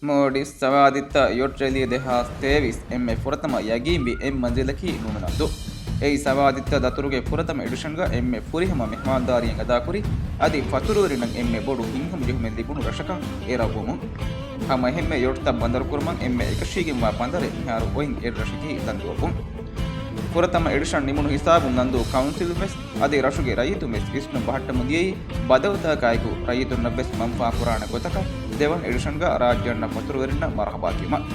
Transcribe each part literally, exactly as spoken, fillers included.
މޯލްޑިވްސް ސަވާދިއްތަ ޔޮޓް ރެލީ ދެހާސް ތޭވީސް އެންމެ ފުރަތަމަ ޔަގީންވި އެއް މަންޒިލަކީ ނުނު ލަންދޫ. އެއީ ސަވާދިއްތަ ދަތުރުގެ ފުރަތަމަ އެޑިޝަންގަ އެންމެ ފުރިހަމަ މެހްމާންދާރީއެއް އަދާކުރި، އަދި ފަތުރުވެރިންނަށް އެންމެ ބޮޑު ހިތްހަމަޖެހުމެއް ލިބުނު ރަށަކަށް އެރަށްވުމުން. ހަމައެހެންމެ ޔޮޓްތައް ބަނދަރުކުރުމަށް އެންމެ އެކަށީގެންވާ ބަނދަރެއް މިހާރު އޮތް އެއްރަށަކީ ލަންދޫއަކުން. ފުރަތަމަ އެޑިޝަން ނިމުނު ހިސާބުން ލަންދޫ ކައުންސިލުން ވެސް އަދި ރަށުގެ ރައްޔިތުން ވެސް ވިސްނުން ބަހައްޓަމުން ދިޔައީ ބަދަލުތަކާއެކު ރައްޔިތުންނަށް ވެސް މަންފާ ކުރާނެ ގޮތަކަށް ދެވަނަ އެޑިޝަންގަ ރާއްޖޭންނަށް ފަތުރުވެރިންނަށް މަރުހަބާ ކިޔުމަށް.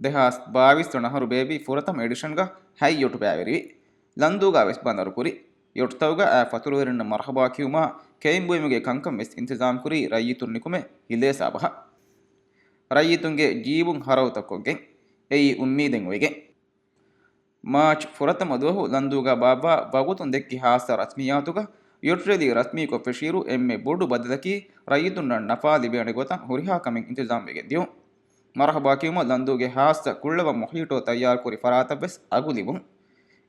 ދެހާސް ބާވީސް ވަނަ އަހަރު ބޭއްވި ފުރަތަމަ އެޑިޝަންގަ ހަތް ޔޮޓު ބައިވެރިވި. ލަންދޫގަ ވެސް ބަނދަރުކުރި. ޔޮޓުތަކުގަ އާ ފަތުރުވެރިންނަށް މަރުހަބާ ކިޔުމާ ކެއިން ބުއިމުގެ ކަންކަން ވެސް އިންތިޒާމް ކުރީ ރައްޔިތުން ނިކުމެ ހިލޭ ސާބަހަށް. ރައްޔިތުންގެ ޖީބުން ހަރަދުތައް ކޮށްގެން. އެއީ އުއްމީދެއް އޮވެގެން. މާޗް ފުރަތަމަ ދުވަހު ލަންދޫގަ ބާއްވާ ވަގުތުން ދެއްކި ހާއްސަ ރަސްމިއްޔާތުގަ ޔޮޓް ރެލީ ރަސްމީކޮށް ފެށިއިރު އެންމެ ބޮޑު ބަދަލަކީ ރައްޔިތުންނަށް ނަފާ ލިބޭނެ ގޮތަށް ހުރިހާ ކަމެއް އިންތިޒާމް ވެގެން ދިޔުން. މަރުހަބާ ކިޔުމަށް ލަންދޫގެ ހާއްސަ ކުއްޅަވަން މޮހީޓޯ ތައްޔާރުކުރި ފަރާތަށް ވެސް އަގު ލިބުން.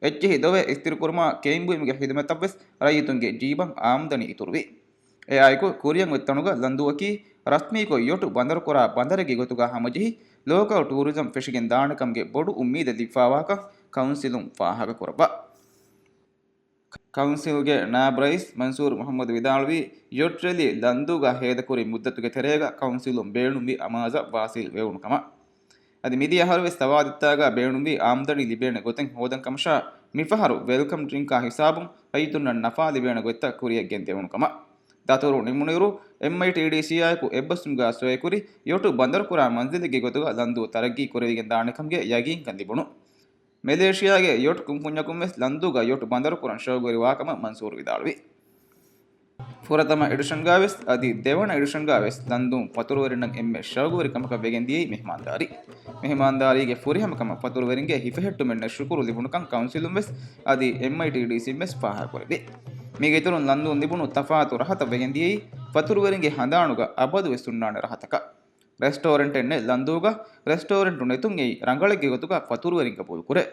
އެއްޗިހި ދޮވެ އިސްތިރިކުރުމާ ކެއިން ބުއިމުގެ ހިދުމަތަށް ވެސް ރައްޔިތުންގެ ޖީބަށް އާމްދަނީ އިތުރުވި. އެއާއެކު ކުރިއަށް އޮތް ތަނުގަ ލަންދޫއަކީ ރަސްމީކޮށް ޔޮޓު ބަނދަރުކުރާ ބަނދަރެއްގެ ގޮތުގަ ހަމަޖެހި، ލޯކަލް ޓޫރިޒަމް ފެށިގެން ދާނެ ކަމުގެ ބޮޑު އުއްމީދެއް ލިބިފާވާކަން ކައުންސިލުން ފާހަގަކުރައްވާ. ކައުންސިލްގެ ނާއިބު ރައީސް މަންސޫރު މުޙައްމަދު ވިދާޅުވީ، ޔޮޓް ރެލީ ލަންދޫގަ ހޭދަކުރި މުއްދަތުގެ ތެރޭގަ ކައުންސިލުން ބޭނުންވި އަމާޒަށް ވާސިލް ވެވުނު ކަމަށް. އަދި މިދިޔަ އަހަރު ވެސް ސަވާދިއްތާގަ ބޭނުންވި އާމްދަނީ ލިބޭނެ ގޮތެއް ހޯދަން ކަމަށާ، މިފަހަރު ވެލްކަމް ޑްރިންކާ ހިސާބުން ރައްޔިތުންނަށް ނަފާ ލިބޭނެ ގޮތްތައް ކުރިއަށް ގެންދެވުނު ކަމަށް. ދަތުރު ނިމުނުއިރު، އެމްއައިޓީޑީސީއާއެކު އެއްބަސްވުމުގަ ސޮއިކުރި، ޔޮޓު ބަނދަރުކުރާ މަންޒިލެއްގެ ގޮތުގަ ލަންދޫ ތަރައްގީ ކުރެވިގެން ދާނެ ކަމުގެ ޔަގީންކަން ލިބުނު. މެލޭޝިޔާގެ ޔޮޓް ކުންފުންޏަކުން ވެސް ލަންދޫގަ ޔޮޓު ބަނދަރުކުރަން ޝައުގުވެރިވާކަމަށް މަންސޫރު ވިދާޅުވި. ފުރަތަމަ އެޑިޝަންގަ ވެސް އަދި ދެވަނަ އެޑިޝަންގަ ވެސް ލަންދޫން ފަތުރުވެރިންނަށް އެންމެ ޝައުގުވެރި ކަމަކަށް ވެގެން ދިޔައީ މެހްމާންދާރީ. މެހްމާންދާރީގެ ފުރިހަމަކަމަށް ފަތުރުވެރިންގެ ހިފެހެއްޓުމެއްނެއް ޝުކުރު ލިބުނުކަން ކައުންސިލުން ވެސް އަދި އެމްއައިޓީޑީސީން ވެސް ފާހަގަކުރެއްވި. މީގެ އިތުރުން ލަންދޫން ލިބުނު ތަފާތު ރަހަތައް ވެގެން ދިޔައީ ފަތުރުވެރިންގެ ހަނދާނުގަ އަބަދުވެސް ހުންނާނެ ރަހަތަކަށް. ރެސްޓޯރެންޓެއް ނެތް ލަންދޫގަ ރެސްޓޯރެންޓު ނެތުން އެއީ ރަނގަޅެއްގެ ގޮތުގަ ފަތުރުވެރިން ގަބޫލުކުރޭ.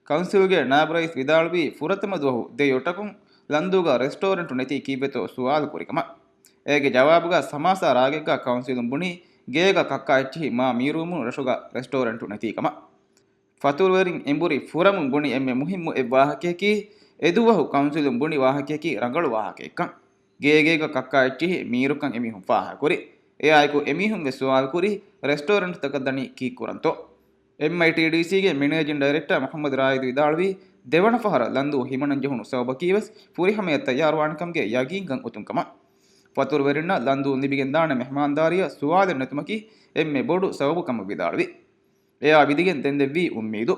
ކައުންސިލްގެ ނާއިބު ރައީސް ވިދާޅުވީ، ފުރަތަމަ ދުވަހު ދެ ޔޮޓަކުން ލަންދޫގަ ރެސްޓޯރެންޓު ނެތީ ކީއްވެތޯ ސުވާލު ކުރި ކަމަށް. އޭގެ ޖަވާބުގަ ސަމާސާ ރާގެއްގަ ކައުންސިލުން ބުނީ، ގޭގަ ކައްކާ އެއްޗިހި މާ މީރުވުމުން ރަށުގަ ރެސްޓޯރެންޓު ނެތީ ކަމަށް. ފަތުރުވެރިން އެނބުރި ފުރަމުން ބުނި އެންމެ މުހިއްމު އެއް ވާހަކަޔަކީ، އެދުވަހު ކައުންސިލުން ބުނި ވާހަކަޔަކީ ރަނގަޅު ވާހަކައެއްކަން. ގޭގޭގަ ކައްކާ އެއްޗިހި މީރުކަން އެމީހުން ފާހަގަކުރި. އެއާއެކު އެމީހުން ވެސް ސުވާލުކުރީ، ރެސްޓޯރެންޓްތަކަށް ދަނީ ކީއްކުރަންތޯ؟ އެމްއައިޓީޑީސީގެ މެނޭޖިން ޑައިރެކްޓަރ މުޙައްމަދު ރާއިދު ވިދާޅުވީ، ދެވަނަ ފަހަރަށް ލަންދޫ ހިމަނަން ޖެހުނު ސަބަބަކީ ވެސް ފުރިހަމަޔަށް ތައްޔާރުވާނެކަމުގެ ޔަގީންކަން އޮތުން ކަމަށް. ފަތުރުވެރިންނަށް ލަންދޫން ލިބިގެންދާނެ މެހްމާންދާރީއަށް ސުވާލެއް ނެތުމަކީ އެންމެ ބޮޑު ސަބަބު ކަމަށް ވިދާޅުވި. އެއާ ވިދިގެން ދެންދެއްވީ އުއްމީދު.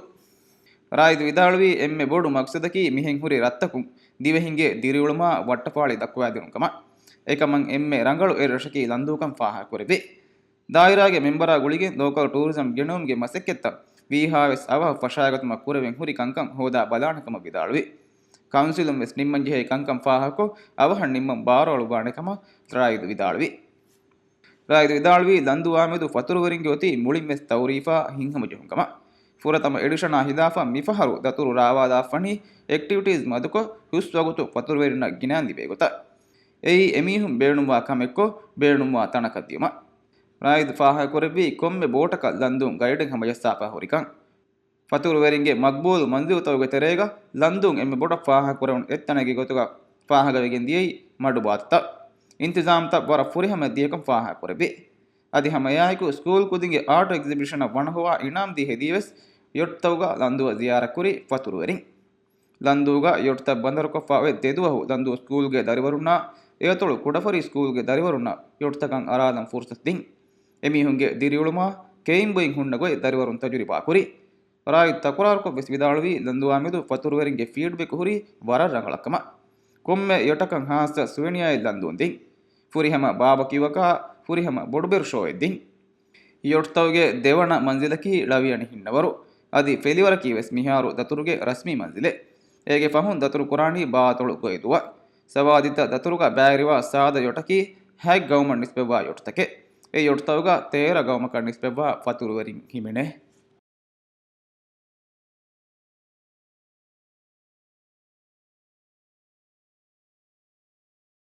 ރާއިދު ވިދާޅުވީ، އެންމެ ބޮޑު މަގްސަދަކީ މިހެން ހުރި ރަށްތަކުން ދިވެހިންގެ ދިރިއުޅުމާ ވައްޓަފާޅި ދައްކަވާދިނުން ކަމަށް. އެކަމަށް އެންމެ ރަނގަޅު އެއްރަށަކީ ލަންދޫކަން ފާހަގަކުރެއްވި. ދާއިރާގެ މެންބަރާ ގުޅިގެން ލޯކަލް ޓޫރިޒަމް ގެނައުމުގެ މަސައްކަތްތައް ވީހާވެސް އަވަހަށް ފަށާގަތުމަށް ކުރެވެން ހުރި ކަންކަން ހޯދާ ބަލާނެ ކަމަށް ވިދާޅުވި. ކައުންސިލުން ވެސް ނިންމަންޖެހޭ ކަންކަން ފާހަގަކޮށް، އަވަހަށް ނިންމަން ބާރުއަޅުއްވާނެ ކަމަށް ރާއިދު ވިދާޅުވި. ރާއިދު ވިދާޅުވީ، ލަންދޫއާމެދު ފަތުރުވެރިންގެ އޮތީ މުޅިންވެސް ތައުރީފާ ހިތްހަމަޖެހުން ކަމަށް. ފުރަތަމަ އެޑިޝަނާ ހިލާފަށް މިފަހަރު ދަތުރު ރާވާލާފަނީ އެކްޓިވިޓީސް މަދުކޮށް، ހުސް ވަގުތު ފަތުރުވެރިންނަށް ގިނައިން ލިބޭ ގޮތަށް. އެއީ އެމީހުން ބޭނުންވާ ކަމެއްކޮށް، ބޭނުންވާ ތަނަކަށް ދިޔުމަށް. ރާއިދު ފާހަގަކުރެއްވީ، ކޮންމެ ބޯޓަކަށް ލަންދޫން ގައިޑެއް ހަމަޖައްސާފަ ހުރިކަން. ފަތުރުވެރިންގެ މަގްބޫލު މަންޒިލުތަކުގެ ތެރޭގަ ލަންދޫން އެންމެ ބޮޑަށް ފާހަގަކުރެވުނު އެއްތަނެއްގެ ގޮތުގަ ފާހަގަވެގެން ދިޔައީ މަޑުބާތުތައް. އިންތިޒާމްތައް ވަރަށް ފުރިހަމަ ދިޔަކަން ފާހަގަކުރެއްވި. އަދި ހަމައެއާއެކު ސްކޫލް ކުދިންގެ އާޓް އެގްޒިބިޝަނަށް ވަނަހުވާ އިނާމް ދީ ހެދީވެސް ޔޮޓްތަކުގަ ލަންދޫއަށް ޒިޔާރަތްކުރި ފަތުރުވެރިން. ލަންދޫގަ ޔޮޓްތައް ބަނދަރުކޮށްފަ އޮތް ދެދުވަހު ލަންދޫ ސްކޫލްގެ ދަރިވަރުންނާ އެއަތޮޅު ކުޑަފަރީ ސްކޫލްގެ ދަރިވަރުންނަށް ޔޮޓްތަކަށް އަރާލަން ފުރުސަތު ދިން. އެމީހުންގެ ދިރިއުޅުމާ ކެއިން ބުއިން ހުންނަ ގޮތް ދަރިވަރުން ތަޖުރިބާކުރި. ރާއިދު ތަކުރާރުކޮށް ވެސް ވިދާޅުވީ، ލަންދޫއާމެދު ފަތުރުވެރިންގެ ފީޑްބެކް ހުރީ ވަރަށް ރަނގަޅަށްކަމަށް. ކޮންމެ ޔޮޓަކަށް ހާއްސަ ސުވެނިއާއެއް ލަންދޫން ދިން. ފުރިހަމަ ބާބަކިއުއަކާ ފުރިހަމަ ބޮޑުބެރު ޝޯއެއް ދިން. ޔޮޓްތަކުގެ ދެވަނަ މަންޒިލަކީ ޅަވިޔަނި ހިންނަވަރު. އަދި ފެލިވަރަކީ ވެސް މިހާރު ދަތުރުގެ ރަސްމީ މަންޒިލެއް. އޭގެ ފަހުން ދަތުރު ކުރާނީ ބާއަތޮޅު ގޮއިދުއަށް. ސަވާދިތަ ދަތުރުގަ ބައިވެރިވާ ސާދަ ޔޮޓަކީ ހަތް ގައުމަށް ނިސްބަތްވާ ޔޮޓްތަކެއް. އެ ޔޮޓްތަކުގަ ތޭރަ ގައުމަކަށް ނިސްބަތްވާ ފަތުރުވެރިން ހިމެނޭ.